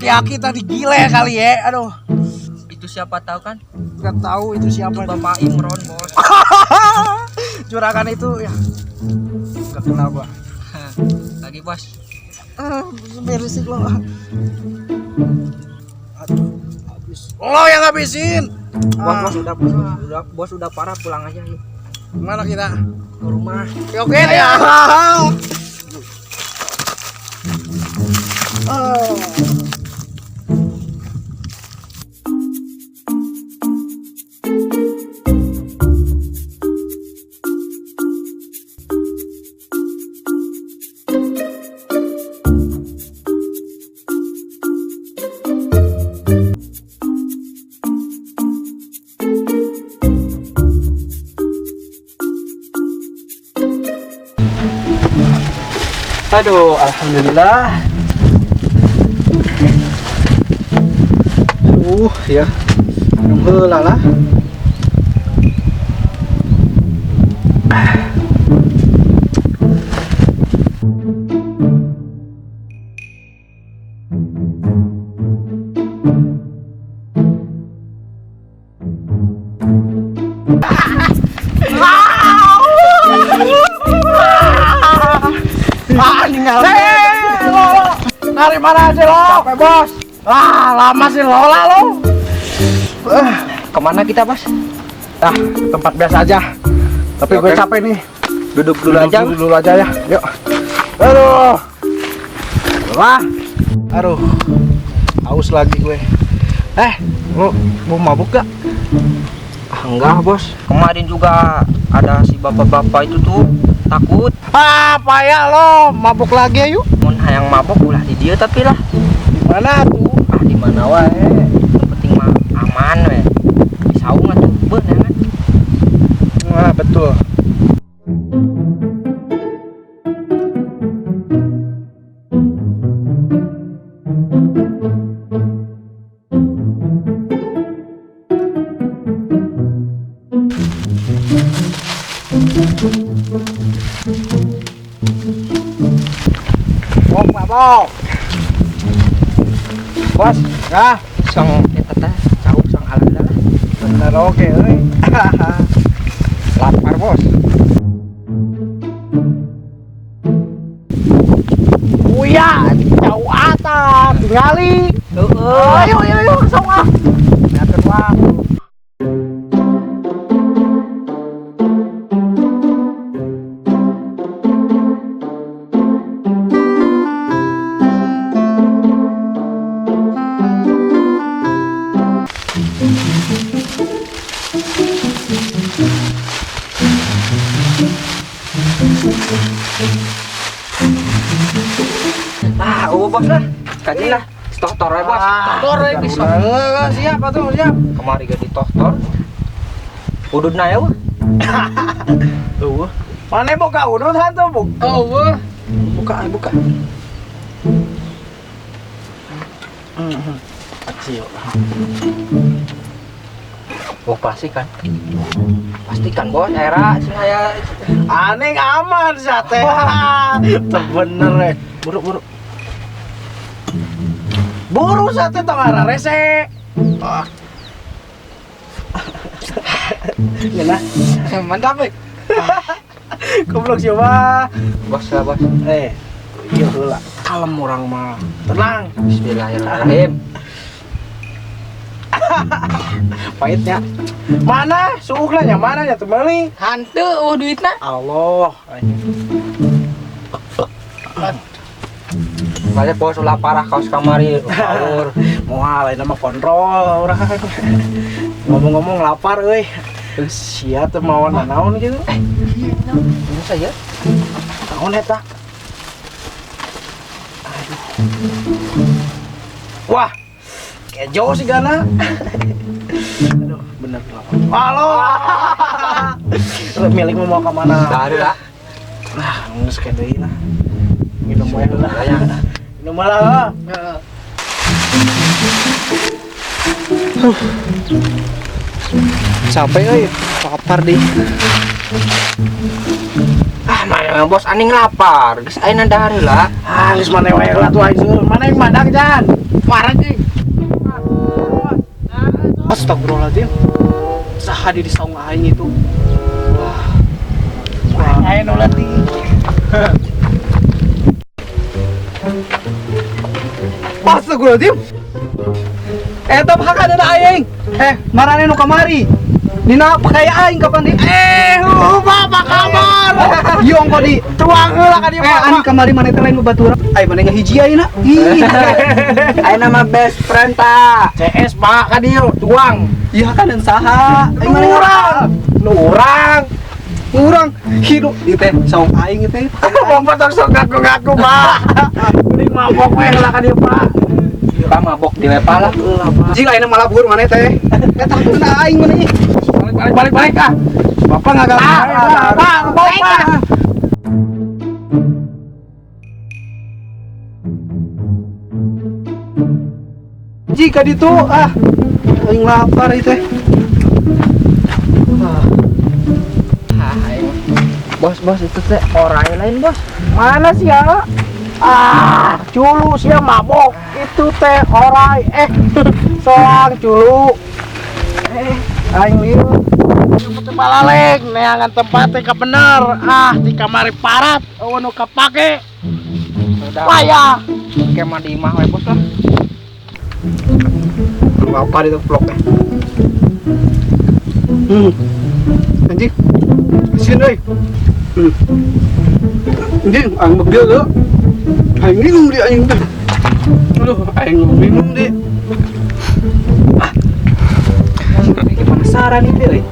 Aki-aki tadi gile kali ya. Aduh, Itu siapa tahu kan? nggak tahu itu siapa. Itu Bapak Imron, Bos. Juragan itu ya. Nggak kenal gua. Lagi, Bos. Ah, berisik lo. Aduh, habis. Lo yang ngabisin. Bos, Ah, bos udah, bos, udah, bos udah parah, pulang aja yuk Mana kita? ke rumah. Oke, oke ya. Oh. Aduh, alhamdulillah. Ya. Minum heula lah. Ah, ninggal. Lo, Dari mana aja lo? Capek, Bos. Ah, lama sih Lola lo. Kemana kita, Bos? Ah, tempat biasa aja. Tapi gue Oke. capek nih. Duduk dulu aja. Duduk dulu aja ya. Yuk. Aduh. Wah. Aduh. Haus lagi gue. Lu mau mabuk gak? Ah, enggak, Bos. Kemarin juga ada si bapak-bapak itu tuh takut. Ah, payah lo, mabuk lagi ayo. Mun hayang mabok ulah di dia tapi lah. Di mana tuh? Ah, di mana wae. Yang penting mah aman we. Di saung atuh beunang. Nah, betul. Mabok, mabok. Bos, Nah, song eta teh cau song ala lah. bener oke euy. Lapar, Bos. Uya, jauh atap, tinggali. Heeh. Ayo, ayo, ayo, sok ah. Ngatur waktu. Ah, eueuh bos lah. Kaji lah. Tohtor we, Bos. Tohtor we bisa. Siap atuh, siap. Kemari ge ditohtor. Ududna ya, wah. Tuh. Mana boga udud hantu, Buk? Oh, Buka, buka. Kecil. Oh, pasti kan. Pastikan, Bos, era sing aya Aneh aman sate. Teu bener eh. Buru buru. Buru sate tong rese. Ah. Ngeunah. Mantap, we. Goblok siapa? Bos lah, Bos. Iya heula. Kalem orang mah. Tenang. Bismillahirrahmanirrahim. Pahitnya. Mana suukna nya mana nya teu meuli? Hantu eueuh duitna. Allah. Makanya bos ulah parah kaos kamari, power. Moal lain mah kontrol urang. Ngomong-ngomong lapar euy. Sia teu mawa nanaon gitu. Ini saya. Naon eta? Aduh. Wah, kejo sih gana. Aduh, bener lapar. Halo. Milik mau ke mana? Dari lah. Nah, geus deui lah. Minum wae lah. Minum lah. Capek euy, lapar deh. Ah, mana bos aning lapar. Geus ayeuna dahar heula. Ah, geus mana wae lah tuh aing seueur. Mana yang madang jan? Parah euy. Astagfirullahaladzim. Saha di saung aing itu. Wah. Wah, aing nu leutik. Astagfirullahaladzim. Eta mah ada aing. Marane nu kamari. Dina pakai aing kapan di? Apa kabar? Ieu ongko di Tuang heula ka dieu, Pak. Ani kamari maneh teh lain babaturan. Ai maneh ngahiji ayeuna. Ih. Ayeuna mah best friend ta. CS Pak ka dieu, tuang. Iya kan dan saha? Ai maneh Urang. Nu urang. Urang hidup ieu teh saung aing ieu teh. Bapak tong sok ngaku-ngaku, Pak. Mending mabok we heula ka dieu, Pak. Pak mabok di wepa lah. Anjing ayeuna malah buur maneh teh. Eta hakuna aing maneh. Balik balik balik balik ah. Bapak ngagal. Pak, Pak. Jika ditu ah aing lapar ieu teh. Ah, aing. Bos, bos itu teh orang lain, bos. Mana sih ya? Ah, culu sia mabok. Itu teh orai soang culu. Aing lieu. Teu balaleng neangan tempat teh ka bener. Ah, di kamari parat eueuh nu kapake. Sudah. Payah. Kemah di imah we, bos lah. Lapar itu vlognya. Anjing. Sini euy. Anjing, aing begil tuh. Aing minum di aing teh. Aduh, aing minum di. Ah. Aing penasaran itu euy.